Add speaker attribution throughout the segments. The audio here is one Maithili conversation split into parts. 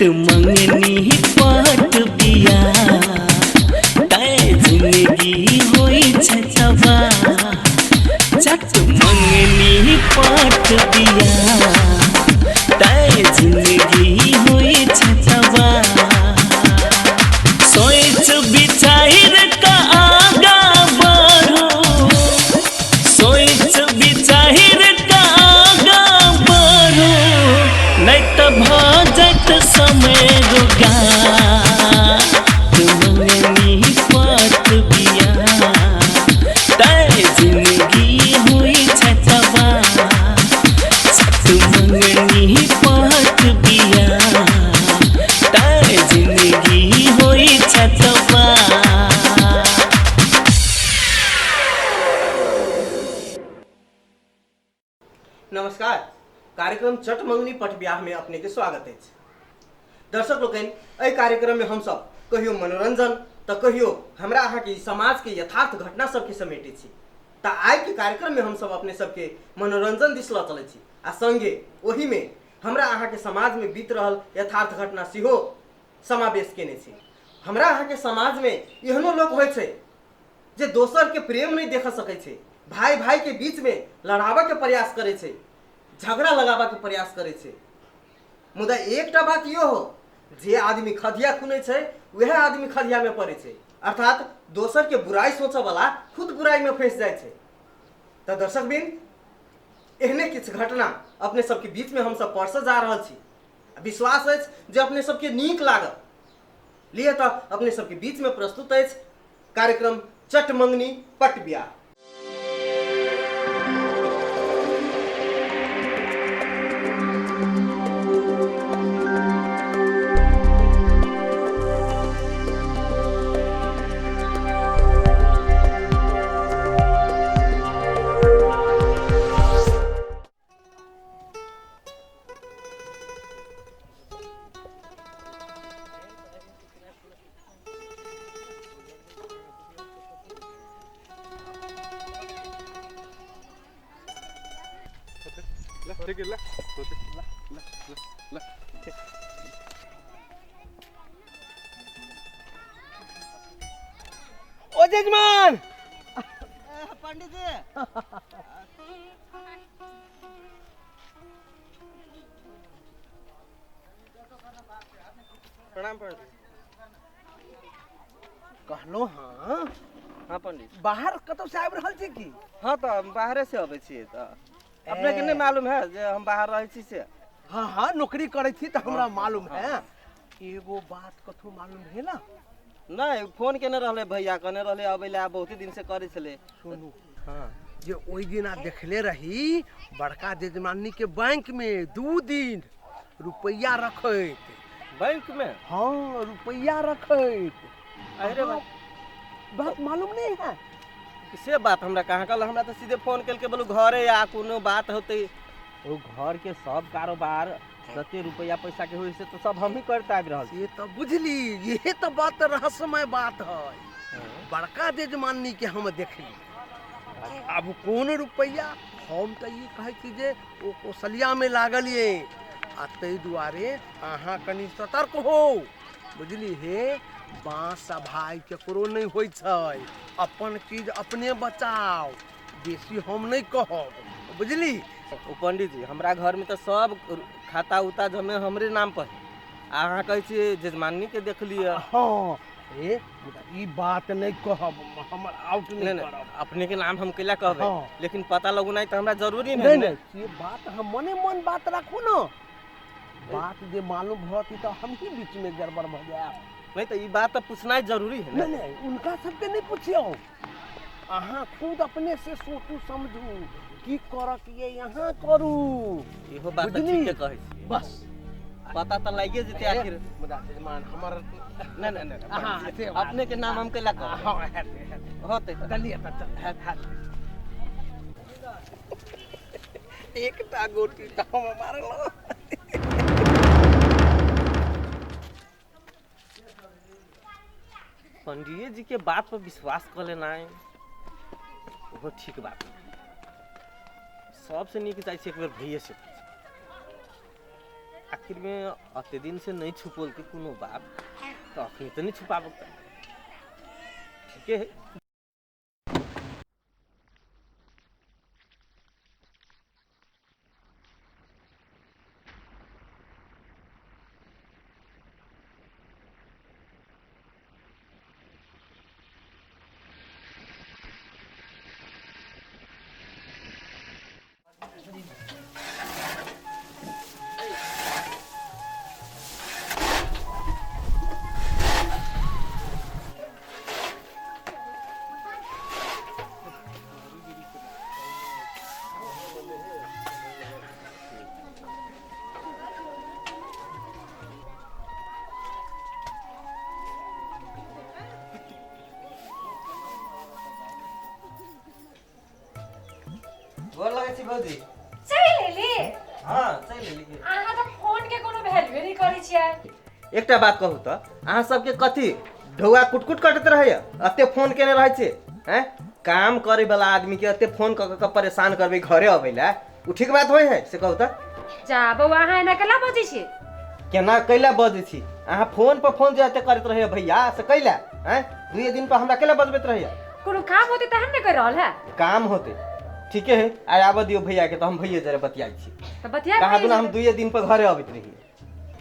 Speaker 1: चट मंगनी पट बिया तै जिंदगी होइ छै तबाह। चट मंगनी पट बिया तै जिंदगी होइ छै तबाह। सोच विचार का आगा बढ़ो, सोच विचार का आगा बढ़ो, नहीं त भऽ जायत समय रोगा। मंगनी पट बिया तै जिंदगी होइ छै तबाह। मंगनी पट बिया तै जिंदगी होइ छै तबाह।
Speaker 2: नमस्कार, कार्यक्रम चट मंगनी पट ब्याह में अपने के स्वागत अछि। दर्शक लोकनि, एहि कार्यक्रम में हमसब कहियो मनोरंजन तऽ कहियो हमरा अहाँके ई समाज के यथार्थ घटना सबके समेटै छी। तऽ आइ के कार्यक्रम में हमसब अपने सबके मनोरंजन दिस लऽ चलै छी आ संगे ओहिमे हमरा अहाँके समाज में बीत रहल यथार्थ घटना सेहो समावेश केने छी। हमरा अहाँके समाज में एहनो लोक होइ छै जे दोसर के प्रेम नहीं देख सकै छै, भाई भाई के बीच में लड़ाबऽ के प्रयास करै छै, झगड़ा लगाबऽ के प्रयास करै छै। मुदा एकटा बात इहो हो, जे आदमी खधिया खुनै छै वएह आदमी खधिया में पड़ै छै, अर्थात दोसर के बुराई सोचऽ वाला खुद बुराई में फंसि जाइ छै। तऽ दर्शक बिन, एहने किछु घटना अपने सबके बीच में हमसब परसऽ जा रहल छी। विश्वास अछि जे अपने सबके नीक लागत। लिए तऽ अपने सबके बीच में प्रस्तुत अछि कार्यक्रम चट मंगनी पट ब्याह।
Speaker 3: ठीक है, ल ल ल ल।
Speaker 2: ओ जजमान
Speaker 4: पंडित जी,
Speaker 2: प्रणाम पंडित। कहलो हाँ।
Speaker 4: हाँ पंडित,
Speaker 2: बाहर कतौ से आबि रहल छी की?
Speaker 4: हाँ, तऽ हम बाहरे से अबै छियै। तऽ अपने के नहि मालूम है जे हम बाहर रहै छी से?
Speaker 2: हाँ हाँ, नौकरी करै छी तऽ हमरा मालूम है। एगो बात कथो मालूम है ना?
Speaker 4: नहि, फोन केने रहलै भैया, कहने रहलै अबै लए, बहुते दिन से करै छलै।
Speaker 2: सुनू।
Speaker 4: हाँ।
Speaker 2: जे ओहि दिना देखले रही बड़का जजमानी के बैंक में 2 दिन रुपैया रखैत।
Speaker 4: बैंक में?
Speaker 2: हाँ, रुपैया रखैत।
Speaker 4: अरे भाई,
Speaker 2: बात मालूम नहीं है
Speaker 4: से बात हमरा कहाँ कहल। हमरा तऽ सीधे फोन केलकै, बोलू घरे आ, कोनो बात होतै। ओ घर के सब कारोबार जते रुपैया पैसा के होइ से तऽ सब हमही करते आबि रहल छी।
Speaker 2: ये तो बुझली, ये तो बात रहस्यमय बात है। बड़का जजमानी के हम देखली, अब कोन रुपैया? हम तऽ ई कहै छी जे ओ कौशल्या में लागल ये, आ ताहि दुआरे अहाँ कनि सतर्क हो, बुझली? हे बाँस आ भाइ केकरो नहि होइ छै, अपन चीज अपने बचाउ, बेसी हम नहि कहब, बुझली?
Speaker 4: ओ पंडित जी, हमरा घर में तऽ सब खाता उता जमे हमरे नाम पर है, आ अहाँ कहै छियै जजमानी के देखलियै।
Speaker 2: हाँ, ए मुदा ई बात नहि कहब, हमर आउट
Speaker 4: नहीं
Speaker 2: नहि
Speaker 4: नहीं
Speaker 2: करब।
Speaker 4: अपने के नाम हम कैला कहबै?
Speaker 2: हाँ।
Speaker 4: लेकिन पता लगोनाइ तऽ हमरा जरूरी
Speaker 2: नहीं
Speaker 4: ने।
Speaker 2: नहीं, ये बात हम मने मन बात राखू ना, बात जे मालूम भऽ तऽ हम ही बीच में गड़बड़ भऽ जायब।
Speaker 4: नहीं तऽ ई बात तऽ पूछनाइ जरूरी है।
Speaker 2: नहीं
Speaker 4: ने
Speaker 2: नहीं, उनका सबके नहीं पूछियो, अहाँ खुद अपने से सोचू समझू की करक ये यहाँ करू।
Speaker 4: इहो बात तऽ
Speaker 2: बुझली?
Speaker 4: ठीके कहै छी।
Speaker 2: बस
Speaker 4: पता तऽ लागिए जेतै आखिर।
Speaker 2: मुदा जजमान हमर
Speaker 4: नहीं नहीं नहीं,
Speaker 2: हाँ, से बात।
Speaker 4: अपने के नाम हम कैला कहबै?
Speaker 2: हाँ, हेतै हेतै।
Speaker 4: होतै तऽ।
Speaker 2: चलिए तऽ चल, हैत हैत। एकटा गोटी तऽ हम मारलहुँ।
Speaker 4: पंडिये जी के बात पर विश्वास कऽ लेनाइ ओहो ठीक बात नहि। सबसे नीक जाइ छी एक बेर भैये से पूछे। आखिर में अते दिन से नहीं छुपोल के कोनो बात तो अखनी तो नहीं छुपाबो ठीके है। गोर लगै छी भौजी।
Speaker 5: चलि एली?
Speaker 4: हां चलि एली।
Speaker 5: अहाँ तऽ फोन के कोनो वैल्यू नहि करै छियै।
Speaker 4: एकटा बात कहू तऽ अहाँ सबके कथी ढौआ कुटकुट कटैत रहैया? एते फोन केने रहै छी हैं? काम करे वाला आदमी के एते फोन क क परेशान करबै घरे अबै ला, उ ठीक बात होय है से कहू तऽ?
Speaker 5: जा बौआ, अहाँ एना केला बजै छी?
Speaker 4: केना कैला बजै छी? अहाँ फोन पर फोन जे एते करैत रहैया भैया से कैला हैं? दुए दिन पर हमरा कैला बजबैत रहैया?
Speaker 5: कोनो काम होतै तहन ने कहि रहल है।
Speaker 4: काम होतै ठीके है, आइ आबऽ दियौ भैया के तऽ हम भैये जरे बतियाइ छी।
Speaker 5: तऽ बतिया
Speaker 4: कहाँ दुना हम दुए दिन पर घरे अबैत रही।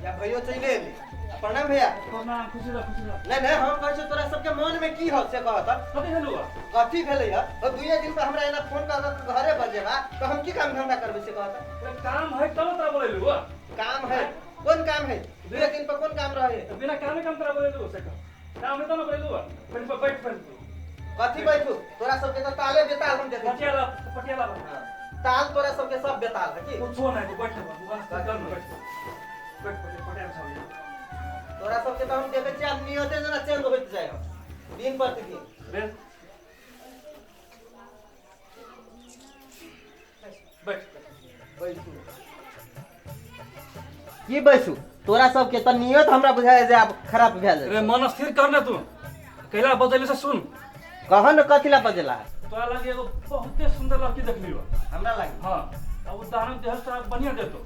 Speaker 4: या भैयो चलि एली। प्रणाम भैया।
Speaker 3: प्रणाम, खुशी रह, खुशी रह।
Speaker 4: नहीं नहीं, हम कहै छी तोरा सबके मन में की हो से कह तऽ।
Speaker 3: कथी भेलौ?
Speaker 4: कथी भेलै है? और दुए दिन पर हमरा एना फोन कर के घरे बजेबा तऽ हम की काम धंधा करबै से कह तऽ।
Speaker 3: काम है तब तोरा बोलेलु।
Speaker 4: काम है? कोन काम है? दुए दिन पर कोन काम रहे?
Speaker 3: बिना कामे काम तोरा बोलेलु से कह। काम है तब बोलेलु। फिर बैठ बैठ।
Speaker 4: कथी बैठू? तोरा सबके तऽ ताले बेताल हम देखै छी।
Speaker 3: पटियाला पटियाला
Speaker 4: ताल तोरा सबके सब बेताल है की?
Speaker 3: कुछो नहीं, तू बैठ दुकान से कर बैठ बैठ पटियाला सब।
Speaker 4: तोरा सबके तऽ हम देखै छी आब नियते जेना चेंज होइत जाइ दिन प्रतिदिन।
Speaker 3: बैठ बैठ
Speaker 4: बैसू। की बैसू? तोरा सबके तऽ नियत हमरा बुझाय जे आब खराब भेल जाइ।
Speaker 3: रे मन स्थिर कर ने तू। कैला बजैले से सुन।
Speaker 4: कह न कथी ला बजेला?
Speaker 3: तोरा लागी एगो बहुते सुंदर लड़की देखली बा।
Speaker 4: हमरा लागी?
Speaker 3: हां, आ उ दान देहल तोरा बढ़िया देतो।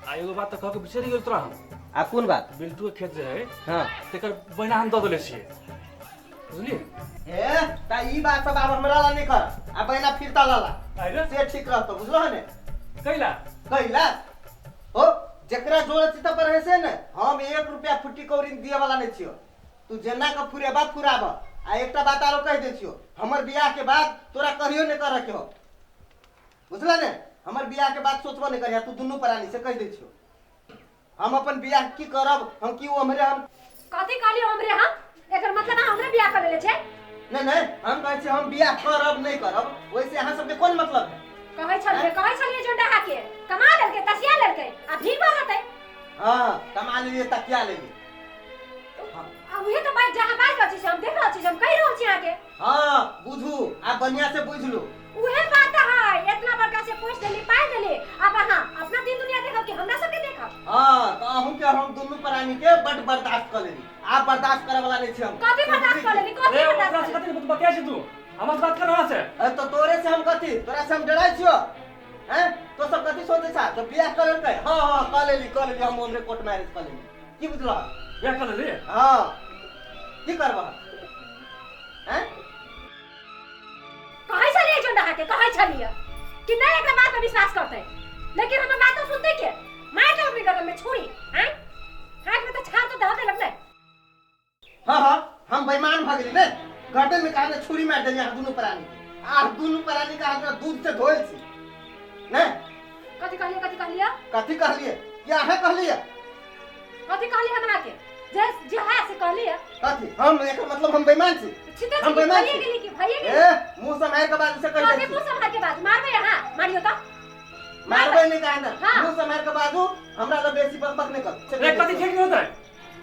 Speaker 3: आ एगो बात त कह के बिसरि गेल तोरा हम।
Speaker 4: आ कोन बात?
Speaker 3: बिल्टू के खेत जे है,
Speaker 4: हां,
Speaker 3: तेकर बहिना हम the देले छियै, बुझलियै?
Speaker 4: ए त ई बात सब आब हमरा ला नहीं कर, आ बहिना फिरता लाला
Speaker 3: आइरे
Speaker 4: से ठीक रहतो, बुझलो ने?
Speaker 3: कैला
Speaker 4: कैला हो जेकरा जोड़ चित पर है से ने हम 1 रुपया फुटी कौड़ी दिए वाला नहीं छियो। तू जेना के फुरेबा फुराब। आ एकटा बात आरो कहि दै छियो, हमर बियाह के बाद तोरा कहियो नहीं करे के हो, बुझला ने? हमर बियाह के बाद सोचबो नहीं करिया तू दुनू प्राणी से कहि दै छियो। हम अपन बियाह की करब, हम की हमरे हम
Speaker 5: कथी कहली हमरे हम? एकर मतलब अहाँ हमरे बियाह कर लेले छै?
Speaker 4: नहीं नहीं, हम कहै छी हम बियाह करब नहीं करब, वैसे अहाँ सबके कोन मतलब है?
Speaker 5: कहै छलियै, कहै छलियै जोंडा के कमा लेलकै, तसिया लेलकै आ भी बढ़तै।
Speaker 4: हां, कमा लेलियै तकिया लेलियै।
Speaker 5: आ उहे तऽ बात जहाँ बाजि रहल छी से हम देख रहल छी, हम कहि रहल छी अहाँके।
Speaker 4: हां बुझू, आ बढ़िया से बुझ लू।
Speaker 5: उहे बात है, इतना बड़का से पूछ देली पाइ देली, अब अहाँ अपना दिन दुनिया देखब कि हमरा सबके देखब?
Speaker 4: हां, तऽ अहूँ के हम दुनू प्राणी के बड बर्दाश्त कर लेली, आप बर्दाश्त करे वाला नहीं छी हम।
Speaker 5: कथी बर्दाश्त कर लेली? कथी
Speaker 3: रे
Speaker 5: बर्दाश्त
Speaker 3: ओकरा से कथी बतिया छी तू? हमर बात कर वहां से।
Speaker 4: अरे तो तोरे से हम कथी, तोरा से हम डराइ छियो हैं? तो सब कथी सोचै छा? तो बियाह कर लेलकै? हां हां कर लेली, कर लेली, हम ओमरे कोर्ट मैरिज कर लेली। की बुझला?
Speaker 3: बियाह कर लेली?
Speaker 4: हां, की करबा हैं?
Speaker 5: कहै छलियै जोंडा के, कहै छलियै कि नहीं एकरा बात पर विश्वास करतै, लेकिन हमर बात तो सुनतै के? मार दे अपनी गर्दन में छुरी हैं, हाथ में तो छाप तो धऽ देलक नै।
Speaker 4: हां हां, हम बेईमान भ गेली ने, गर्दन में काहे छुरी मार देली अहाँ दुनू प्राणी के। आ दुनू प्राणी के अहाँ दूध से धोइल छी ने।
Speaker 5: कथी कहलियै? कथी कहलियै?
Speaker 4: कथी कहलियै? की अहाँ कहलियै?
Speaker 5: कथी कहलियै हमरा के? जे जे है से कहलियै।
Speaker 4: कथी? हम एकर मतलब हम बेईमान छी? हम बेईमान छी?
Speaker 5: गेली कि भइए गेली?
Speaker 4: ए मुंह से मार के बाद से कहि दै
Speaker 5: छी। मुंह से मार के बाद मारबै अहाँ? मारियो त
Speaker 4: मारबै नहीं काहे ना, मुंह से मार के बाजू हमरा ल बेसी बकबक नहीं कर।
Speaker 3: रे कथी ठीक नहीं होतै?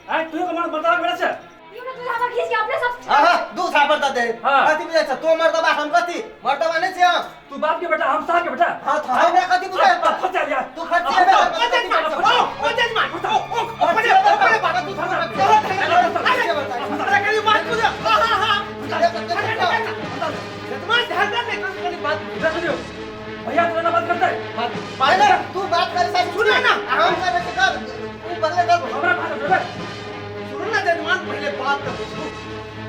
Speaker 3: आय तू के मार बर्दाश्त करे छै?
Speaker 5: ई में तू हमर घीच के अपने सब।
Speaker 4: हां हां, दू थापर the they. कथी बुझै छ तू मर्दबा? हम कथी मर्दबा नहीं छी हम?
Speaker 3: तू बाप के बेटा, हम साहब के बेटा।
Speaker 4: हां त हमरा कथी बुझै?
Speaker 3: खर्चा यार
Speaker 4: तू खर्चा बे।
Speaker 2: ओ ओ जजमान, ओ ओ अपने अपने बात तू थोड़ा अरे कहीं बात बुझे। हां हां हां, जजमान ध्यान दे, कहीं बात
Speaker 3: देख लियो भैया तोरा ना बात करतै।
Speaker 4: बात तू बात करे से सुन ना, हम हम करबै से कर, उ बदले कर।
Speaker 3: हमरा बात सुनबै।
Speaker 6: सुनू ना जजमान, पहिले बात तऽ बुझू।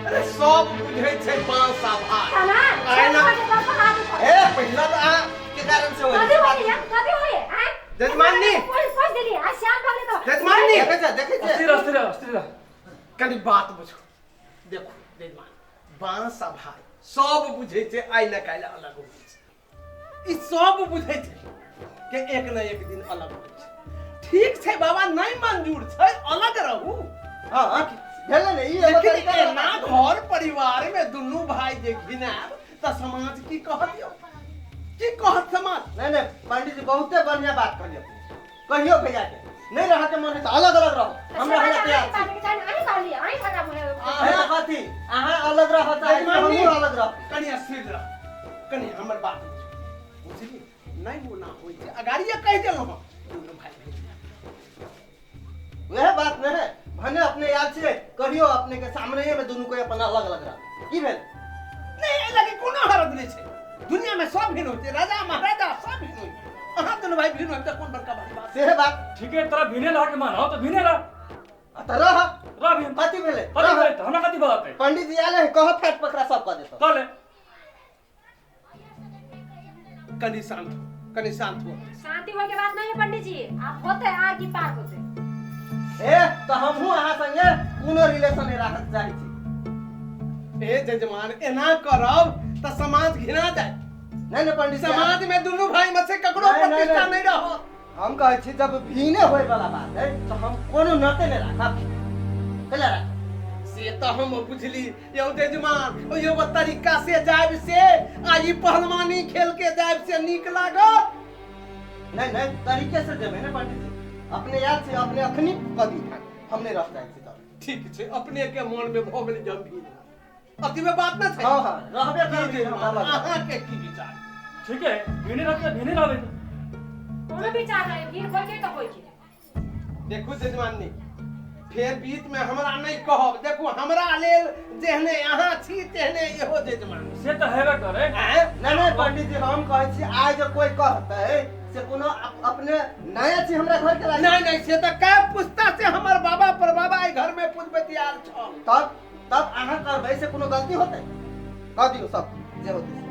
Speaker 6: अरे सब बुझै छै बांस आ भात।
Speaker 5: तना
Speaker 6: आइ ना।
Speaker 4: ए पहिला तऽ अहाँ के कारण से होय।
Speaker 5: कथी होय यार, कथी होय? आय
Speaker 6: जजमानी।
Speaker 5: कोई सोच देली आ श्याम भगले तो।
Speaker 6: जजमानी।
Speaker 4: देखै छै, देखै छै।
Speaker 3: अस्थिर अस्थिर अस्थिर रह।
Speaker 6: कनि बात बुझू। देखू जजमान, बांस आ भात सब बुझै छै आइ न काल्हि अलग होइ छै। ई सब बुझै छै कि एक न एक दिन अलग होइ छै। ठीक छै बाबा, नहि मंजूर छै, अलग रहू।
Speaker 4: हां हां, भेलै ने ई एगो
Speaker 6: लेकिन
Speaker 4: तरीका।
Speaker 6: एना घर परिवार में दुनू भाई जे घिनायब तऽ समाज की कहत यौ? की कहत समाज?
Speaker 4: नहीं नहीं पंडित जी, बहुते बढ़िया बात कहलियै। कहियो भैया के नहीं रह के मन है तऽ अलग अलग रहो, हम रहला तैयार छी। अहाँ कथी, अहाँ अलग रह चाहै छी,
Speaker 6: जजमानी।
Speaker 4: हमहूँ अलग रह।
Speaker 6: कनि स्थिर रह, कनि हमर बात बुझू। बुझली नहि ओना होइ छै, अगाड़िए कहि देलहुँ हम दुनू भाई भाई।
Speaker 4: वएह बात नहि है, भने अपने याद छियै, कहियो अपने के सामने में दुनू कोई अपन अलग अलग रह। की भेल?
Speaker 6: नहि, एहि लागी कोनो हरज नहि छै। दुनिया में सब भिन्न होइ छै, राजा महाराजा सब भिन्न होइ छै। अहाँ दुनू भाई भिन्न होइ तऽ कोन बड़का भारी बात?
Speaker 4: सेहे बात।
Speaker 3: ठीक है, तोरा भिने रह के मन हो तो भिने रह।
Speaker 4: आ तऽ रह।
Speaker 3: रह भिन।
Speaker 4: कथी भेलै?
Speaker 3: कथी
Speaker 4: रह।
Speaker 3: भेलै? हमरा कथी भलतै?
Speaker 4: पंडित जी आयल है, कह फैट पकड़ा सब कह देतौ।
Speaker 3: कह ले।
Speaker 6: कनि शांत हो, कनि शांत हो।
Speaker 5: शांति होय के बात नहीं है पंडित जी, आप होते आर की पार होते।
Speaker 4: ए तऽ हमहूँ अहाँ संगे कोनो रिलेशन नहि राखऽ चाहै छी।
Speaker 6: ए जजमान, एना करब तऽ समाज घिना जाय।
Speaker 4: नहीं नहीं पंडित जी,
Speaker 6: समाज में दुनू भाई में से ककरो
Speaker 4: नहीं, नहीं,
Speaker 6: प्रतिष्ठा
Speaker 4: नहीं।
Speaker 6: नहीं रहत।
Speaker 4: हम कहै छी जब भीने होय वाला बात है तऽ हम कोनो नाते नहि राखब। कैला राखब?
Speaker 6: से तऽ हम बुझली यौ जजमान, ओ तरीका से जायब से आ ई पहलवानी खेल के जायब से नीक लागत?
Speaker 4: नहीं नहीं, तरीके से जेबै ने पंडित जी। अपने याद छै, अपने अखनी कऽ दी, हम नहि रह चाहै छी तब।
Speaker 6: ठीक छै, अपने के मन में भऽ गेलै गंभीर अतिमे बात न छै।
Speaker 4: हँ हँ, रहबे
Speaker 6: की
Speaker 4: करबै हम
Speaker 6: जजमान,
Speaker 4: अलग।
Speaker 6: अहाँ के की विचार?
Speaker 3: ठीक है, भिने रह के भिने रहबै।
Speaker 5: कोनो विचार नहीं, भीड़ होय के तो होय के।
Speaker 6: देखू जजमानी, फेर बीच में हमरा नहीं कहब। देखू हमरा लेल जेहने अहाँ छी तेहने इहो जजमान।
Speaker 3: से तऽ हेबे करे।
Speaker 6: आँय?
Speaker 4: नहीं नहीं पंडित जी, हम कहै छी आइ जे कोई कहतै से कोनो अपने नया छी हमरा घर के लायक।
Speaker 6: नहीं नहीं, से तऽ कै पुस्ता से हमर बाबा पर बाबा एहि घर में पूजबैत आयल छल।
Speaker 4: तब तब अहाँ करबै से कोनो गलती होतै? कह दियौ सब जे होतै से।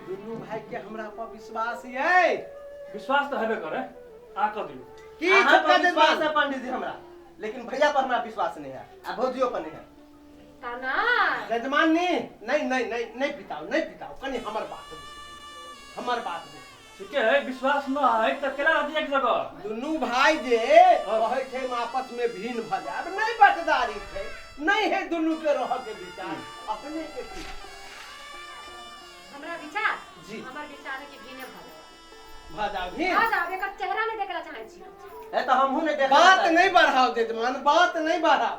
Speaker 6: दुनू भाई के हमरा पर विश्वास ये।
Speaker 3: विश्वास तऽ हेबे करे, आ कह दियौ।
Speaker 6: की
Speaker 4: अहाँ
Speaker 6: छोटका
Speaker 4: पर विश्वास
Speaker 6: जजमान?
Speaker 4: है पंडित जी हमरा, लेकिन भैया पर हमरा विश्वास नहीं है आ भौजियो पर नहीं है।
Speaker 5: तना
Speaker 6: जजमान नहीं नहीं नहीं नहीं नहीं पिताओ, नहीं पिताओ, कनि हमर बात बुझू, हमर बात बुझू।
Speaker 3: ठीक है, विश्वास न है तऽ केना रहती एक जगह?
Speaker 6: दुनू भाई जे कहै छै आपस में भिन्न भऽ जायब, नहीं बटदारी छै, नहीं है दुनू के रह के विचार, अपने के की?
Speaker 5: हमरा विचार?
Speaker 6: जी।
Speaker 5: हमर विचार है कि भीने भऽ जाओ।
Speaker 6: भऽ जाओ भिन्न।
Speaker 5: भऽ जाओ, एकर चेहरा नहीं देखला चाहै छी।
Speaker 4: ए तऽ हमहूँ नहि देखऽ
Speaker 6: बात
Speaker 4: चाहै।
Speaker 6: नहीं बढ़ाओ जजमान, बात नहीं बढ़ाओ।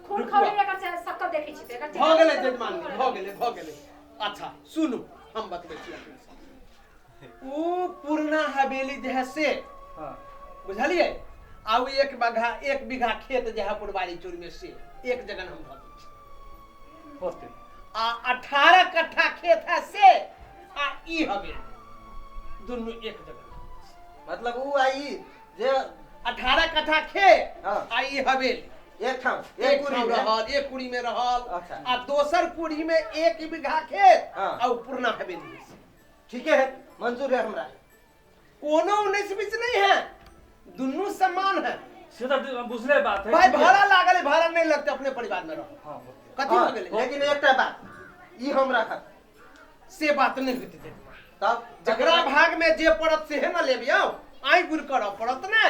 Speaker 5: खून खौले एकर शक्ल देखै छी तऽ एकर
Speaker 6: भऽ
Speaker 5: चेहरा
Speaker 6: गेलै
Speaker 5: देखला
Speaker 6: जजमान, भऽ गेलै, भऽ गेलै। अच्छा सुनू, हम बतबै छी अपने से। ऊ पुरना हवेली जे है से
Speaker 3: हाँ
Speaker 6: बुझलियै, आ उ एक बीघा खेत जे है पुरबारी चूर में से एक जगह हम धऽ दै छी।
Speaker 3: होते।
Speaker 6: आ 18 कट्ठा खेत है से आ ई हवेली दुनू एक जगह।
Speaker 4: मतलब ऊ आ ई जे
Speaker 6: 18 कट्ठा खेत
Speaker 4: हाँ।
Speaker 6: आ ई हवेली
Speaker 4: एक ठाम,
Speaker 6: एक
Speaker 4: एक कुड़ी
Speaker 6: ठाम
Speaker 4: में।
Speaker 6: रहल, एक कुड़ी में रहल।
Speaker 4: अच्छा।
Speaker 6: आ दोसर कुड़ी में 1 बीघा खेत
Speaker 4: हाँ।
Speaker 6: आ उ पुरना हवेली।
Speaker 4: ठीके है, मंजूर है हमरा।
Speaker 6: कोनो 19-20 नहीं है, दुनू समान है।
Speaker 3: से तऽ बुझले बात है।
Speaker 6: भाई भाड़ा लागल है, भाड़ा नहीं लगते, अपने परिवार में रहो।
Speaker 3: हाँ
Speaker 6: कथी
Speaker 4: हाँ,
Speaker 6: हो गेलै?
Speaker 4: लेकिन एकटा बात ई हम राखब।
Speaker 6: से बात नहीं होते।
Speaker 4: तब
Speaker 6: जकरा भाग में जे पड़त सेहे न लेब यौ, आइ गुर करऽ पड़त ने,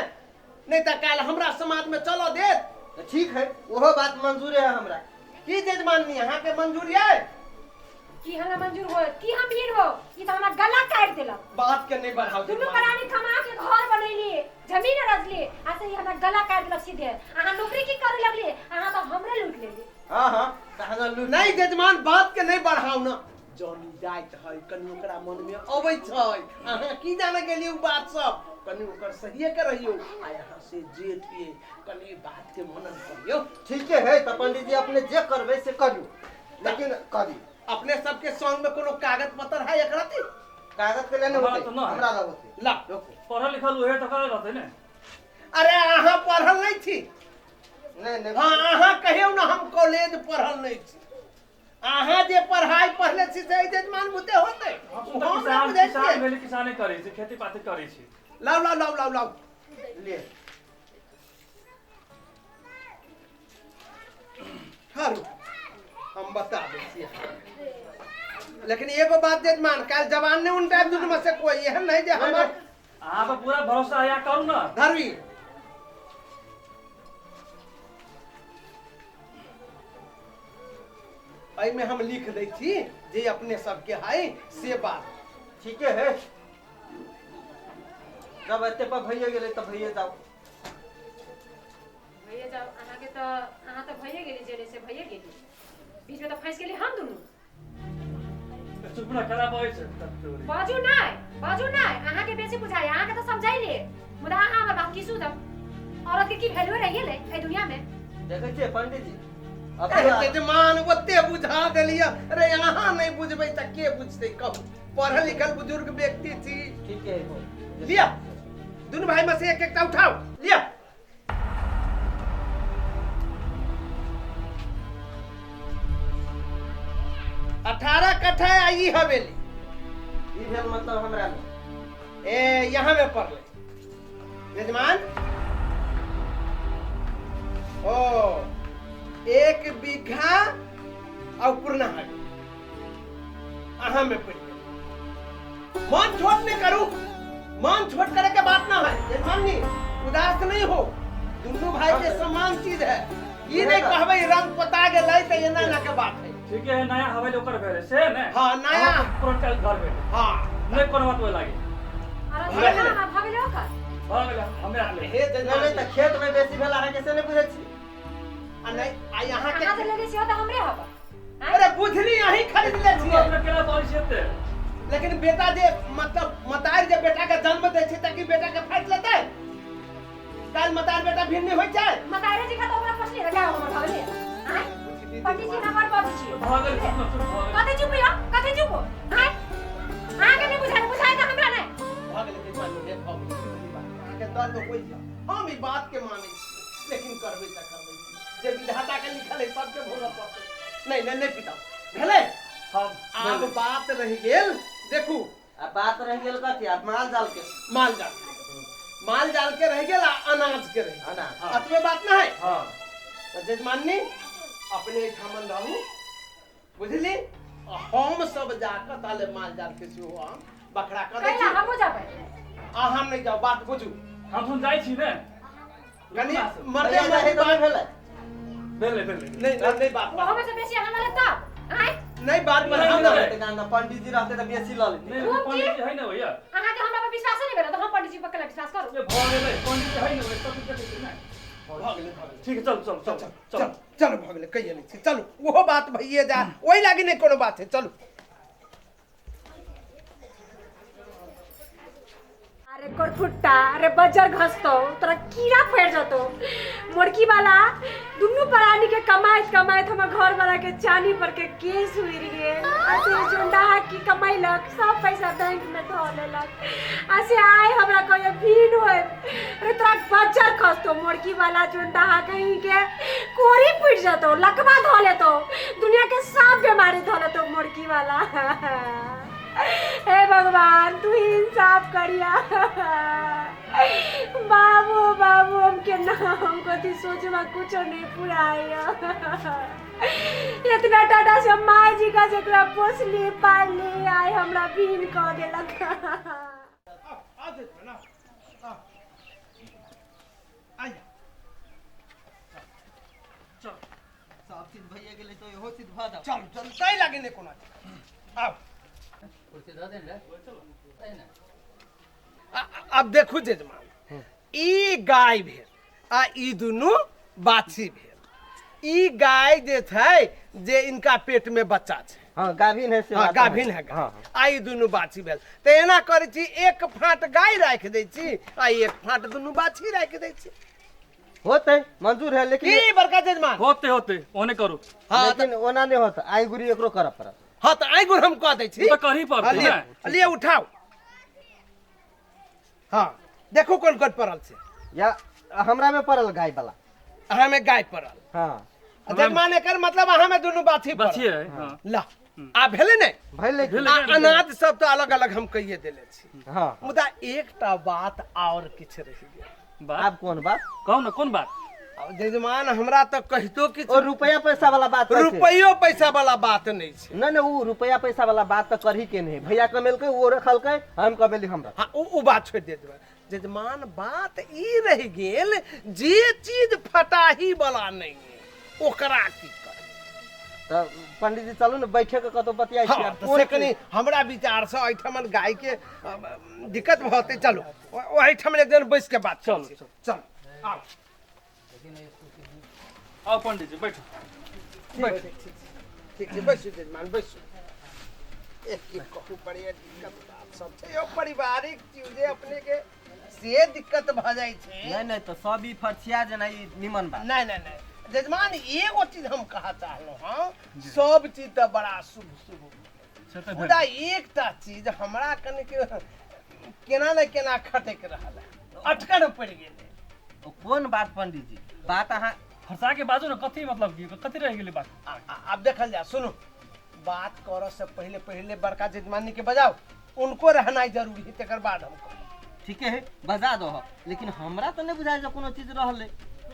Speaker 6: नहीं तऽ काल्हि हमरा समाज में चलऽ देत।
Speaker 4: तऽ ठीक है, ओहो बात मंजूर है हमरा।
Speaker 6: की जजमानी अहाँके मंजूर ये?
Speaker 5: की हमरा मंजूर हो, की हम भीड़ हो? ई तऽ हमरा गला काटि देलक।
Speaker 6: बात के नहीं बढ़ाओ
Speaker 5: दुनू
Speaker 6: जजमान।
Speaker 5: प्राणी कमा के घर बनैली, जमीन रजली, आ से ई हमरा गला काटि देलक सीधे। अहाँ नौकरी की करे लगली? अहाँ तऽ हमरे लूट लेली।
Speaker 4: हाँ हाँ, तहन लूट।
Speaker 6: नहीं जजमान, बात के नहीं बढ़ाओ ना। जनी जाइत है कनि ओकरा मन में अबै छै, अहाँ की जाने गेलियै उ बात सब, कनि ओकर सहिए के रहियौ आ यहाँ से जेठ ये कनि बात के मनन करियौ।
Speaker 4: ठीके है तऽ पंडित जी अपने जे करबै से करियौ, लेकिन करी
Speaker 6: अपने सबके संग में कोनो कागज पत्र है एकरा?
Speaker 4: कागज के लेने
Speaker 3: हमरा
Speaker 4: होतै
Speaker 3: तऽ नहि।
Speaker 4: हमरा लग होतै।
Speaker 6: ला
Speaker 4: रोकू।
Speaker 3: पढ़ल लिखल उहे तऽ करल रहतै ने।
Speaker 6: अरे अहाँ पढ़ल नहीं छी।
Speaker 4: नहीं नहीं।
Speaker 6: हाँ अहाँ कहियो ना हम कॉलेज पढ़ल नहीं छी। अहाँ जे पढ़ाई पढ़ले छी से जजमान बुते होतै।
Speaker 3: हम तऽ
Speaker 6: हम नहि
Speaker 3: किसान
Speaker 6: बुझै
Speaker 3: किसान
Speaker 6: छियै।
Speaker 3: भेली, किसाने करै छी, खेती पाती करै छी।
Speaker 6: लाउ लाउ लाउ लाउ लाउ
Speaker 4: ले
Speaker 6: ठहरू हम बता दै छी अहाँके। लेकिन एगो बात जजमान काल्हि जवान नहीं उनटा दुनू में से कोई एहन नहीं जे हमर
Speaker 3: अहाँ पर पूरा भरोसा है, करू ना।
Speaker 6: धरवी एहिमे हम लिख दै छी जे अपने सबके है से बात।
Speaker 4: ठीके है, जब एते पर भइए गेलै तऽ भइए जाउ।
Speaker 5: भैया जाओ, अहाँ के तो अहाँ तो भैया गेली जेले से भैया गेली, बीच में तो फंस गेली हम दुनू।
Speaker 3: चुप ना करा बजै छै तब तोरी।
Speaker 5: बाजू नहीं बाजू नहीं, अहाँ के बेसी बुझाय, अहाँ के तो समझाई ले, मुदा अहाँ हमर बात की सुनब? औरत के की वैल्यू रहि गेलै एहि दुनिया में?
Speaker 4: देखै छियै पंडित जी
Speaker 6: अरे जजमान ओते बुझा देलियै। अरे अहाँ नहीं बुझबै तऽ के बुझतै कहू? पढ़ल लिखल बुजुर्ग व्यक्ति छी।
Speaker 4: ठीक है हो।
Speaker 6: लिया दुनू भाई में से एक एकटा उठाओ लिया। अठारह कट्ठा आ ई हवेली।
Speaker 4: ई भेल मतलब हमरा में
Speaker 6: ए यहाँ में पड़ले यजमान। ओ 1 बीघा और पुरना हवेली अहाँ में पड़ गेल। मन छोट नहीं करू, मन छोट करे के बात ना है यजमान जी, उदास नहीं हो, दोनों भाई के समान चीज है। ये नहीं कहबै रंग पोता गेलै त एना ना के बात है।
Speaker 3: ठीक है, नया हवेली ओकर भेलै से ने।
Speaker 6: हाँ नया
Speaker 3: पुरनका घर भेलै।
Speaker 6: हाँ
Speaker 3: नहीं कोनो बात होय लागे।
Speaker 5: अरे हां भऽ गेलै ओकर,
Speaker 3: भऽ गेलै हमे आले।
Speaker 6: हे
Speaker 4: नहीं नहीं तऽ खेत में बेसी भेल अहाँ के से नहीं बुझै छी।
Speaker 6: आ नहीं आ यहाँ के
Speaker 5: अहाँ जे लेले छियै तऽ हमरे हब।
Speaker 6: अरे बुझली यही खरीद ले छियै।
Speaker 3: अपना केना बजै छै एते?
Speaker 6: लेकिन बेटा जे मतलब मतार जे बेटा के जन्म दै छै ताकि बेटा के फाटि लेतै, काल्हि मतार बेटा भिन्न नहि होइ छै।
Speaker 5: मतारे जी का तो हमरा पोसली रखा हमर भऽ गेलै। आँय पंडित जी हमर बाजै छी।
Speaker 3: भऽ गेल चुप ना, चुप भऽ गेल।
Speaker 5: कथी चुप यौ, कथी चुप? आँय अहाँके नहि बुझाय, बुझाय तऽ हमरा नहि।
Speaker 6: भऽ गेलै जजमान हे, भऽ गेलै ई बात। अहाँके दर्द होइ छै, हम ई बात के मानै छी, लेकिन करबै तऽ करबै जे विधाता के लिखल है सबके भोगऽ पड़तै। नहीं नहीं नहीं पिता भेलै।
Speaker 3: हम
Speaker 6: आब बात रहि गेल देखू,
Speaker 4: आ बात रहि गेल कथी? आब माल जाल के,
Speaker 6: माल जाल माल जाल के रहि गेल आ अनाज के रहि गेल।
Speaker 4: अनाज।
Speaker 6: अतबे बात ना है।
Speaker 3: हाँ
Speaker 6: तऽ जजमानी अपने एहिठामन रहू बुझली, हम सब जाकऽ ताले माल जाल के सेहो हम बखरा कऽ दै
Speaker 5: कैला
Speaker 6: छी।
Speaker 5: हमहूँ जेबै?
Speaker 6: अहाँ नहीं जाउ, बात बुझू।
Speaker 3: हम सुन जाइ छी ने
Speaker 6: कनी मर्दे
Speaker 4: भैया
Speaker 6: मर्दे
Speaker 4: जाही तऽ
Speaker 6: बात
Speaker 4: भेलै।
Speaker 3: भेलै भेलै।
Speaker 6: नहीं नहीं नहीं बात
Speaker 5: ओहोमे से बेसी अहाँ लऽ तब? आँय
Speaker 6: नहीं बात
Speaker 3: नहीं,
Speaker 6: बढ़ाउ ना।
Speaker 3: नहीं।
Speaker 4: ना पंडित जी रहते तऽ बेसी लऽ लेते।
Speaker 3: नहीं
Speaker 5: खूब की?
Speaker 3: पंडित जी है ने भैया,
Speaker 5: अहाँके हमरा पर विश्वास नहि भेल तऽ हम पंडित जी पर केला विश्वास करू?
Speaker 3: ये भऽ गेलै पंडित जी है ने भैया, सब कुछ देखै छी ने।
Speaker 6: भऽ गेलै भऽ गेलै।
Speaker 3: ठीक है, चल चल चल
Speaker 6: चल चल चल भऽ गेलै, कहिए नहि छी। चलू ओहो बात भइए जा, ओहि लागी नहि कोनो बात है। चलू।
Speaker 5: अरे करफुट्टा, अरे बजर घसतो तोरा कीड़ा फैर जतो। मुर्गी वाला दुनू प्राणी के कमाइत कमाइत हमर घर वाला के चानी पर के केस उड़ि गेल। असे जुंडा की कमैलक सब पैसा बैंक में धऽ लेलक। असे आइ हमरा कहियो भीन होय। अरे तोरा बजर खसतो मुर्गी वाला जुंडा कहीं के कोरी फूटि जतो, लकवा धऽ लेतो, दुनिया के सब बीमारी धऽ लेतो मुर्गी वाला। हे भगवान तू ही इंसाफ करिया। बाबू बाबू हमके ना हम कथी सोचबा कुछो नहीं पुराया। इतना टाटा से माय जी का जकरा पोसली पालली आइ हमरा भीन कऽ देलक।
Speaker 6: आ जजमान आ आ
Speaker 3: चल
Speaker 4: सब चीज भइए गेलै तऽ इहो चीज भऽ जाउ।
Speaker 6: चल चल ताहि लागी नहि कोनो आब अब देखू जजमान, ई गाय भेल आ ई दुनू बाछी भेल। ई गाय जे छै जे इनका पेट में बच्चा छै।
Speaker 4: हाँ गाभिन है से।
Speaker 6: हाँ गाभिन है। हाँ आ ई दुनू बाछी भेल तऽ एना करै छी एक फाँट गाय राखि दै छी आ एक फाँट दुनू बाछी राखि दै छी।
Speaker 4: होतै मंजूर है, लेकिन
Speaker 6: की बड़का जजमान
Speaker 3: होते होते ओने करू।
Speaker 6: हाँ
Speaker 4: लेकिन ओना नहीं होत, आई गुरी एकरो करऽ पड़त।
Speaker 6: हाँ तऽ आइ हम कह दै छी।
Speaker 3: तऽ करही पड़तै।
Speaker 6: लिए लिए उठाउ। हाँ देखू कोन कोन पड़ल छै।
Speaker 4: या हमरा में पड़ल गाय वाला।
Speaker 6: अहाँ में गाय पड़ल।
Speaker 4: हाँ
Speaker 6: जजमान एकर मतलब अहाँ में दुनू बाछी पड़ल।
Speaker 3: बाछी है। हाँ
Speaker 6: ला आ भेलै ने।
Speaker 4: भेलै।
Speaker 6: आ अनाज सब तऽ अलग अलग हम कहिए देले छी।
Speaker 4: हाँ
Speaker 6: मुदा एकटा बात और किछु रहि गेल।
Speaker 3: बात
Speaker 4: आब कोन बात?
Speaker 3: कहू ना कोन बात?
Speaker 6: जजमान हमरा तऽ कहितो किछु
Speaker 4: ओ रुपया पैसा वाला बात।
Speaker 6: रुपयो पैसा वाला बात नहीं छै।
Speaker 4: नहीं नहीं वो रुपया पैसा वाला बात तो करही के नहीं। भैया कमेलकै वो रखलकै हम कमेली हमरा।
Speaker 6: हाँ उ बात छोड़ दे देबै। जजमान बात ई रहि गेल जे चीज फटाही वाला नहीं है ओकरा की करबै?
Speaker 4: तऽ पंडित जी चलू ने बैठे के कतौ बतियाइ छी।
Speaker 6: हाँ, से कनि हमरा विचार से एहिठाम गाय के दिक्कत भते। चलू ओहिठाम एक दिन बैस के बात।
Speaker 3: चलू
Speaker 6: चल आउ।
Speaker 3: आओ पंडित जी बैठो।
Speaker 6: बैठो ठीक छै बैसू जजमान बैसू। एक की कहू बड़ी दिक्कत बात सब छै यो पारिवारिक चीज अपने के से दिक्कत भ जाइ छै।
Speaker 4: नहीं नहीं तो सब ई फरछिया जेना ई निमन बात।
Speaker 6: नहीं नहीं नहीं जजमान एगो चीज हम कहा चाहलहुँ। हाँ सब चीज तऽ बड़ा शुभ शुभ मुदा एकटा चीज हमरा कनिक केना ने केना खटक रहल है, अटकन पड़ि गेलै।
Speaker 4: कोन बात पंडित जी? बात अहाँ
Speaker 3: फरसा के बाजू ने कथी मतलब की कथी रहि गेलै बात?
Speaker 6: आब देखल जा। सुनू बात करऽ से पहले पहले बड़का जजमानी के बजाओ, उनको रहनाइ जरूरी है तकर बाद हम कहब।
Speaker 4: ठीके है बजा दो, लेकिन हमरा तो नहीं बुझाइ जे कोनो चीज रहलै।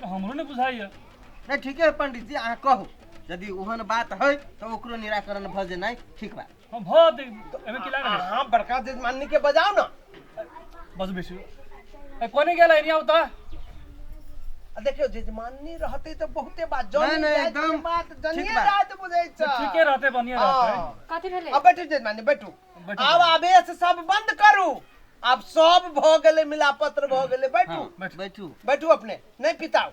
Speaker 3: हमरो नहीं बुझाइए।
Speaker 4: नहीं ठीके है पंडित जी अहाँ कहू यदि ओहन बात है तो ओकरो निराकरण भऽ जेनाइ ठीक बात।
Speaker 3: हाँ भऽ एमे की लागल?
Speaker 6: हाँ बड़का जजमानी के बजाओ ना।
Speaker 3: बस बेसी कोने गेल एरिया उता।
Speaker 6: देखियो जजमानी रहते तो बहुते बात जनी एकदम बात जनिए जात बुझै छै।
Speaker 3: ठीके रहते बढ़िया रहते।
Speaker 5: कथि भेलै?
Speaker 6: अब बैठू जजमानी बैठू। आब आवेश सब बंद करू। आब सब भ गेलै मिलापत्र भ गेलै। बैठू
Speaker 4: बैठू
Speaker 6: बैठू अपने नहीं पिताओ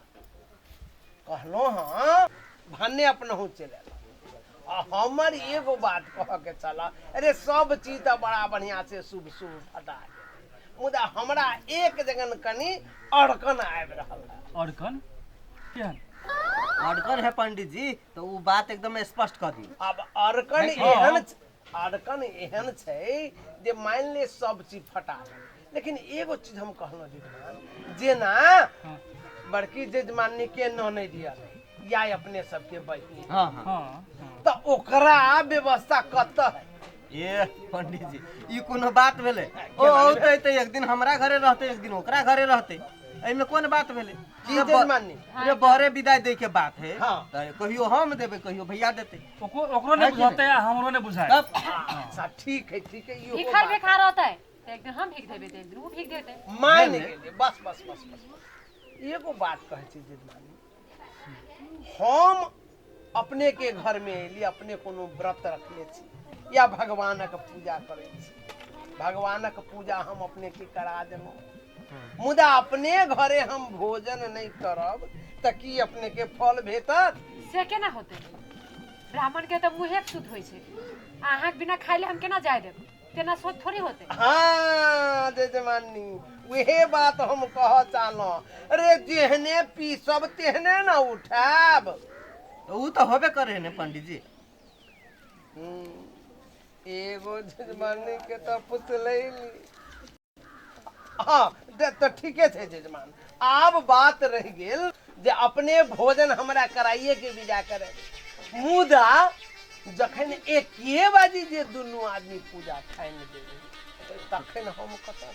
Speaker 6: कहलो। हाँ भन्ने अपनहु चलि आयल। आ हमर एगो बात कह के चला, अरे सब चीज तऽ बड़ा बढ़िया से शुभ शुभ फटा गेल मुदा हमरा एक जगह कनि अड़कन आबि रहल है।
Speaker 3: अड़कन केहन
Speaker 4: अड़कन है पंडित जी? तो वो बात एकदम स्पष्ट कर दी।
Speaker 6: अब अड़कन एहन अड़कन एहन छै जे मान ले सब चीज फटा गेल लेकिन एगो चीज हम कहलहुँ जजमान जेना बड़की जजमानी के ननैद दिया या अपने सबके बहिन।
Speaker 4: हाँ हाँ
Speaker 6: तो ओकरा व्यवस्था कतऽ है?
Speaker 4: ये पंडित जी ई कोनो बात भेलै? ओ औतै तऽ एक दिन हमरा घरे रहतै एक दिन ओकरा घरे रहतै, एहिमे कोन बात भेलै? रे बड़े विदाई दै के बात है।
Speaker 6: हाँ।
Speaker 4: तऽ कहियो हम देबै कहियो भैया देतै।
Speaker 3: ओकरो नहीं बुझाते आ हमरो नहीं बुझाए।
Speaker 6: अच्छा ठीक है ठीक है। इहो
Speaker 5: भिखार भिखार रहतै तऽ एक दिन हम भीख देबै तऽ एक दिन उ भीख देतै।
Speaker 6: मान गेलियै। बस बस बस बस एगो बात कहै छी जजमानी, हम अपने के घर में एली अपने कोनो व्रत रखने छी या भगवानक पूजा करै छी, भगवानक पूजा हम अपने के करा देलहुँ मुदा अपने घरे हम भोजन नहीं करब तऽ की अपने के फल भेटत?
Speaker 5: से केना होतै? ब्राह्मण के तऽ मुँहे शुद्ध होइ छै, अहाँके बिना खाइले हम केना जाय देब? तेना सोच थोड़ी होतै।
Speaker 6: हाँ जजमानी वहे बात हम कह चाहलहुँ। अरे जेहने पीसब तेहने न उठायब।
Speaker 4: उ तऽ होबे करे ने पंडित जी।
Speaker 6: एगो जजमानी के तऽ पुतलैली। हाँ तऽ ठीके छै जजमान। आब बात रहि गेल जे अपने भोजन हमरा कराइए के विदा करे मुदा जखन एके बाजी जे दुनू आदमी पूजा ठानि देबै तखन हम कतऽ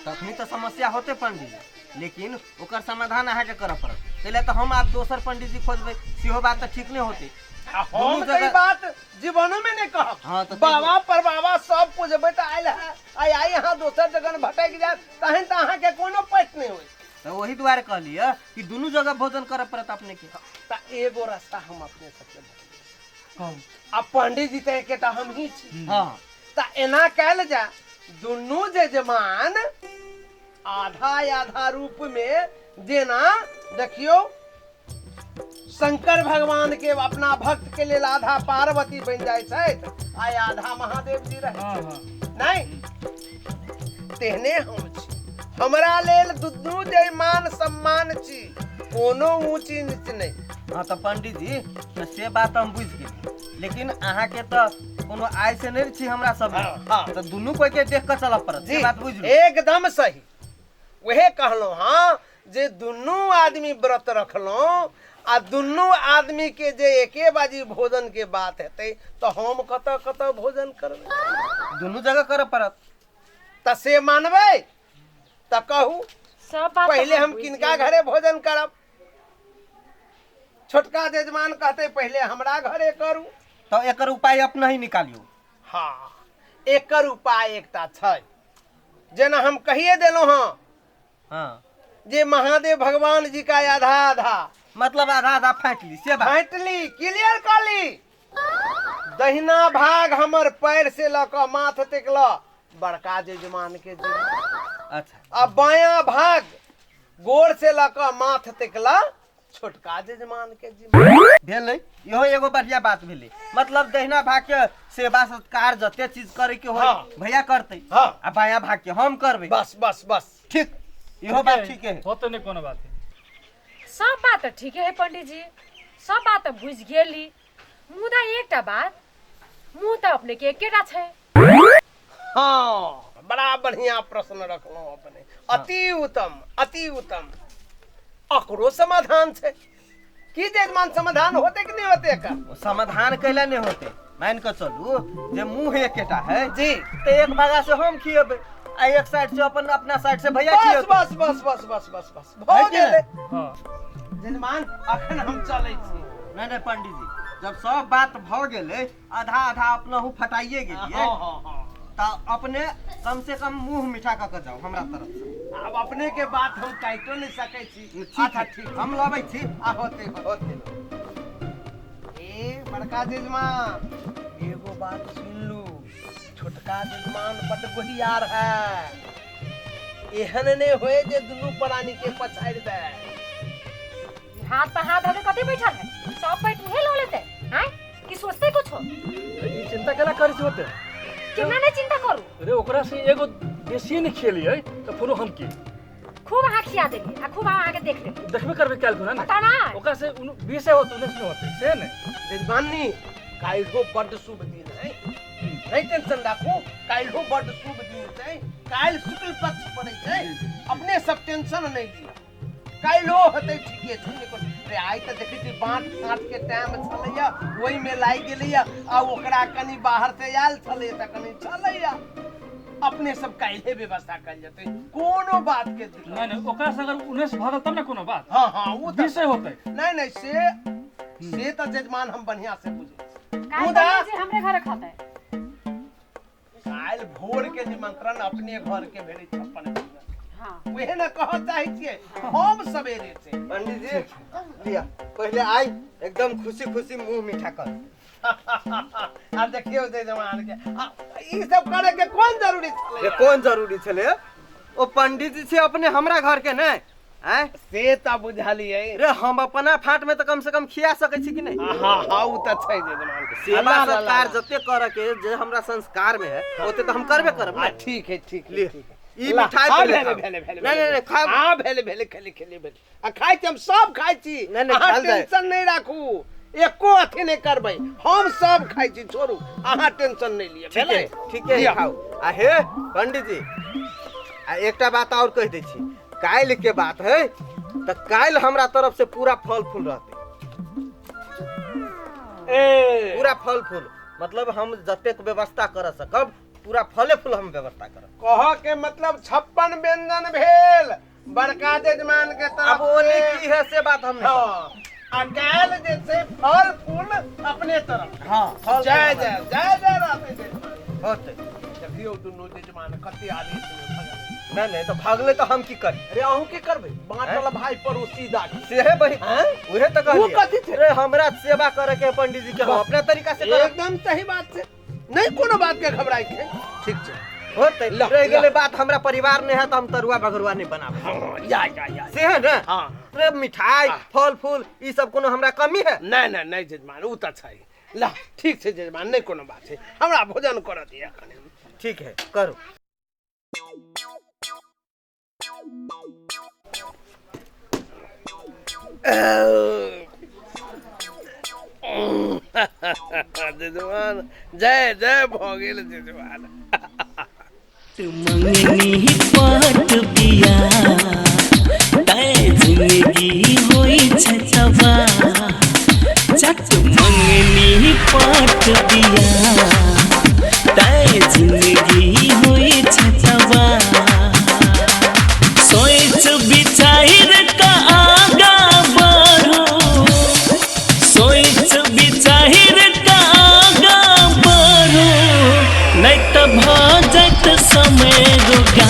Speaker 4: तखनी तऽ समस्या होतै पंडित जी, लेकिन ओकर समाधान अहाँके करऽ पड़त। ताहि तऽ हम आब दोसर पंडित जी खोजबै सेहो बात तऽ ठीक नहि होतै।
Speaker 6: हम तऽ ई बात जीवनो में नहीं कहब।
Speaker 4: हाँ, तो
Speaker 6: बाबा पर बाबा सब पूजबै तऽ आयल है आइ आइ अहाँ दोसर जगह भटकि जायब तहन तऽ अहाँके कोनो पैठ नहि होय।
Speaker 4: तऽ ओही दुआरे कहलियै कि दुनू जगह भोजन करऽ पड़त अपने के।
Speaker 6: तऽ एगो रास्ता हम अपने सबके कहू। आ पंडित जी तऽ एकेटा हमही छी।
Speaker 4: हाँ
Speaker 6: तऽ एना कयल जाय दुनू जजमान आधा आधा रूप में जेना देखियो शंकर भगवान के अपना भक्त के लेल आधा पार्वती बन जाय छथि आ आधा महादेव जी रहै छथि। नहीं तेहने हम छी। हमरा लेल दुनू जयमान सम्मान छी, कोनो ऊँची नीच नहीं।
Speaker 4: हाँ तो पंडित जी तो से बात हम बुझि गेली। लेकिन अहाँ के तो कोनो आय से नहीं छी हमरा सब।
Speaker 6: हाँ।
Speaker 4: तो दुनू कोई के देख के चलऽ पड़त, से बात बुझलू?
Speaker 6: एकदम सही, वहे कहलहुँ हाँ जे दुनू आदमी व्रत रखलहुँ आ दुनू आदमी के जे एके बाजी भोजन के बात हेतै तो हम कतऽ कतऽ भोजन करबै?
Speaker 4: दुनू जगह करऽ पड़त।
Speaker 6: तऽ से मानबै तऽ कहू
Speaker 5: सब बात
Speaker 6: पहिले हम
Speaker 5: बुझि
Speaker 6: किनका
Speaker 5: गेली।
Speaker 6: घरे भोजन करब? छोटका जजमान कहते पहिले हमरा घरे करू।
Speaker 4: तो एकर उपाय अपना ही निकालियो।
Speaker 6: हाँ, एकर उपाय एकटा छै, जेना हम कहिए देलहुँ हँ।
Speaker 4: हाँ,
Speaker 6: जे महादेव भगवान जी का आधा आधा,
Speaker 4: मतलब आधा आधा फाँटि ली, से बात
Speaker 6: फाँटि ली, क्लियर कऽ ली। दहिना भाग हमर पैर से लऽ कऽ माथ तक लऽ बड़का जजमान के जिम्मा।
Speaker 4: अच्छा।
Speaker 6: आ बायां भाग गोर से लऽ कऽ माथ तक लऽ छोटका जजमान के जिम्मा।
Speaker 4: भेलै, इहो एगो बढ़िया बात भेलै। मतलब दहिना भाग के सेवा सत्कार जते चीज करे के होय
Speaker 6: हाँ।
Speaker 4: भैया करतै।
Speaker 6: हाँ।
Speaker 4: आ बायां भाग के हम करबै।
Speaker 6: बस बस बस,
Speaker 4: ठीक, इहो बात ठीक है।
Speaker 3: होते नहीं कोनो बात है।
Speaker 5: सब बात तऽ ठीके है पंडित जी, सब बात तऽ बुझि गेली, मुदा एकटा बात, मुँह तऽ अपने के एकेटा छै।
Speaker 6: हाँ, बड़ा बढ़िया प्रश्न रखलहुँ अपने, अति उत्तम अति उत्तम। अकरो समाधान छै की जजमान? समाधान होते कि नहीं होते एकर?
Speaker 4: समाधान कैला नहीं होते, मान के चलू जे मुंह एकेटा है
Speaker 6: जी,
Speaker 4: तो एक भागा से हम खिएबै आ एक साइड से अपन अपना साइड से भैया
Speaker 6: बस
Speaker 4: खिएबै।
Speaker 6: बस बस बस बस बस बस भऽ
Speaker 4: है कि
Speaker 6: गेलै।
Speaker 3: हाँ
Speaker 6: जजमान अखन हम चलै छी।
Speaker 4: नहीं नहीं पंडित जी, जब सब बात भऽ गेलै, आधा आधा अपनहु फटाइए गेलियै।
Speaker 6: हाँ हाँ हाँ,
Speaker 4: तऽ अपने कम से कम मुंह मीठा कऽ के जाउ हमरा तरफ से।
Speaker 6: आब अपने के बात हम काटियो नहीं सकै छी।
Speaker 4: ठीक
Speaker 6: अच्छा
Speaker 4: है,
Speaker 6: ठीक,
Speaker 4: हम लबै छी।
Speaker 6: आ होते होते। ए बड़का जजमान, एगो बात सुन लू, छोटका जजमान बड गोहियार है, एहन नहीं होए जे दुनू प्राणी के पछाड़ि दे।
Speaker 5: हाथ पर हाथ धके कथी बैठल है? सब पैठ उहे लऽ लेते आँय कि सोचते कुछ हो?
Speaker 3: ई चिंता केना करै छी होते?
Speaker 5: केना नहीं चिंता करू?
Speaker 3: अरे ओकरा से एगो बेसी नहीं खेलिए तो फेरो हम की
Speaker 5: खूब अहाँ खिया देली आ खूब अहाँ के देख लेली।
Speaker 3: देखबे करबै काल्हि खुना ने।
Speaker 5: पता ना
Speaker 3: ओकरा से 20 होत 19 नहीं होते से ने।
Speaker 6: जजमानी काल्हो बड शुभ दिन है, नहीं टेंशन राखू, काल्हो बड शुभ दिन छै, काल्हि शुक्ल पक्ष पड़ै छै, अपने सब टेंशन नहीं लिअ, काल्हो हेतै ठीके छै। नहीं कोनो रे, आइ तऽ देखै छी बाँट फाँट के टाइम छलैया, ओहिमे लागि गेलैया, आ ओकरा कनि बाहर से आयल छलैया तऽ कनि छलैया। अपने सब काल्हे व्यवस्था कयल जेतै, कोनो बात के दिक्कत
Speaker 3: नहीं नहीं, ओकरा से अगर 19 भऽ गेल तब ने कोनो बात।
Speaker 6: हाँ हाँ, ओ तऽ
Speaker 3: 20 होते।
Speaker 6: नहीं नहीं, से तऽ जजमान हम बढ़िया से बुझै छी।
Speaker 5: काल्हि
Speaker 6: मुदा
Speaker 5: पंडित जी हमरे घरे खाते।
Speaker 6: काल्हि भोर के निमंत्रण अपने घर के भेलै 56 दिन।
Speaker 5: हाँ,
Speaker 6: उहे ने कहऽ चाहै छियै, हम सवेरे से।
Speaker 4: पंडित जी लिया, पहले आई एकदम खुशी खुशी मुंह मीठा कर।
Speaker 6: आ देखियौ जजमान के, ई सब करे के कोन जरूरी छलै?
Speaker 4: ये कोन जरूरी छलै? ओ पंडित जी छै अपने हमरा घर के ने आँय?
Speaker 6: से तऽ बुझलियै।
Speaker 4: रे हम अपना फाट में तऽ कम से कम खिया सकै छी कि नहीं?
Speaker 6: हाँ हाँ, उ तऽ छै जजमान।
Speaker 4: सेवा सत्कार जते करे के जे हमरा संस्कार में है ओते तऽ हम करबे करब
Speaker 6: हाँ
Speaker 4: ने।
Speaker 6: ठीक है ठीक है
Speaker 4: लिअ,
Speaker 6: ठीक है।
Speaker 4: ई मिठाई
Speaker 6: हाँ,
Speaker 4: पहिले
Speaker 6: भेले
Speaker 4: खाउ।
Speaker 6: भेले भेले।
Speaker 4: नहीं नहीं नहीं, खाउ।
Speaker 6: हाँ भेले भेले, खेले खेले भेले। आ खाइ छी, हम सब खाइ छी।
Speaker 4: नहीं, नहीं,
Speaker 6: अहाँ
Speaker 4: खायल जाय।
Speaker 6: टेंशन नहीं राखू, एको अथी नहीं करबै, हम सब खाइ छी, छोड़ू अहाँ टेंशन नहीं लिअ।
Speaker 4: ठीक है
Speaker 6: भेलै?
Speaker 4: ठीक है,
Speaker 6: लिअ।
Speaker 4: खाउ। आ हे पंडित जी, आ एकटा बात और कहि दै छी, काल्हि के बात है तऽ काल्हि हमरा तरफ से पूरा फल फूल रहतै।
Speaker 6: ए
Speaker 4: पूरा फल फूल, मतलब हम जतेक व्यवस्था कर सकब पूरा फले फूल हम व्यवस्था करब।
Speaker 6: कह के मतलब 56 व्यंजन भेल बड़का जजमान के तरफ
Speaker 4: अब ओने
Speaker 6: से।
Speaker 4: की है से बात हम नहीं।
Speaker 6: हाँ, आ काल्हि जे छै फल फूल अपने तरफ।
Speaker 4: हाँ, फल
Speaker 6: जय
Speaker 4: फूल
Speaker 6: जय जय जय रहतै जजमान।
Speaker 4: होतै।
Speaker 6: देखियौ दुनू जजमान कते आवेश में भगल।
Speaker 4: नहीं नहीं, तो भागले तो हम की करी?
Speaker 6: अरे अहूँ की करबै? बाँटल भाई पड़ोसी दागी
Speaker 4: सेहे बही
Speaker 6: हैं?
Speaker 4: उहे तऽ कहलियै।
Speaker 6: उ कथी छै?
Speaker 4: रे हमरा सेवा करे के पंडित जी के हम अपना तरीका से करब।
Speaker 6: एकदम सही बात छै, नहीं कोनो बात के घबराई के, ठीक छै।
Speaker 4: होतै।
Speaker 6: ला,
Speaker 4: रह गेलै
Speaker 6: ला।
Speaker 4: बात हमरा परिवार नहीं है तो हम तरुआ बगरुआ नहीं बनाबै।
Speaker 6: हाँ, या या या
Speaker 4: से है ना?
Speaker 6: हाँ।
Speaker 4: रे मिठाई
Speaker 6: हाँ।
Speaker 4: फल फूल ई सब कोनो हमरा कमी है?
Speaker 6: नहीं नहीं नहीं जजमान, उ तऽ छै। ला ठीक छै जजमान, नहीं कोनो बात छै, हमरा भोजन करऽ दिअ कनि।
Speaker 4: ठीक है करू।
Speaker 6: जजमान जय जय भऽ गेल जजमान।
Speaker 1: मंगनी पट बिया तै जिंदगी होई छै तबाह। चट मंगनी पट बिया तै जिंदगी होई छै तबाह। सोच विचार का आगा बढ़ो, सोच विचार का आगा बढ़ो, नहीं त भऽ जायत समय रोगा।